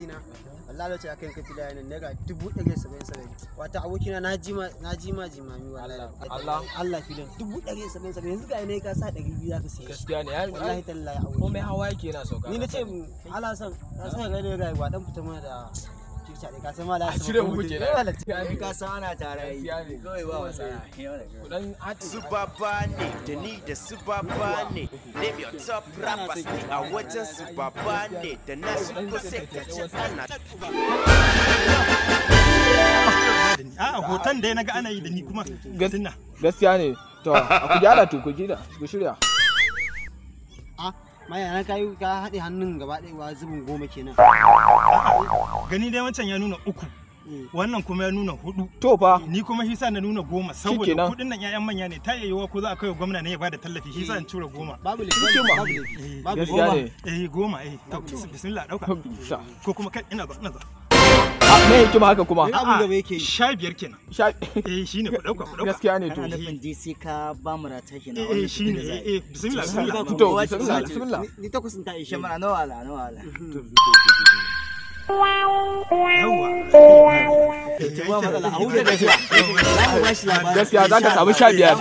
Abokina, wallahi lokacin aka yanka filayen nan naira 177,000. Wata abokina na jima jimami wallahi. Allah. Allah, filin 177,000, yanzu ga ne ka sa 200 zaka siye shi. Gaskiya ne ya Wallahi tallahi komai abokina. Hawa yake yana sauka. Ni na ce ala san ka san ga ne rayuwa dan fita mana da picture ne ka san ma da A cire muku kenan. Ka san ana tare yi. Gaskiya ne. Kawai ba matsala. Kudan haɗin Su baba ne da ni da su baba ne. Name your top rappers, ni a wajen su baba ne. Da na shigo sai ka ci ana A hoton da na ga ana yi da ni kuma tuna. Gaskiya ne. To, a ku gyara, to ku gida, ku shirya. A maya na kai ka haɗe hannun gaba ɗaya wa zubin 10 kenan. Gani dai wancan ya nuna uku, wannan kuma ya nuna hudu. To fa. Ni kuma shi sa na nuna 10 saboda Shikenan. kudin nan 'ya'yan manya ne, ta yiwuwa ko za a kai wa gwamna ne ya bada tallafi, shi sa in tura 10. Babu laifi. Hikima. Babu laifi, babu Gaskiya laifi. ne. Eh, 10, eh, to bismillah, dauka. Sha. Ko kuma kai, ina zo, ina zo. A me hikima haka kuma? Abun gaba yake yi. 15 kenan. Sha. Eh, shine, ku dauka, ku dauka. Gaskiya ne to. Kana nufin dai sai ka ba mu rata kenan. Eh eh, shine, eh eh, bismillah, bismillah. To, bismillah, bismillah. Ni takwas ɗin ta ishe. Shamara nawa ala nawa ala. Yawwa. Ba matsala, a huta gajiya. Za mu ba shi labari. Gaskiya za ka samu 15.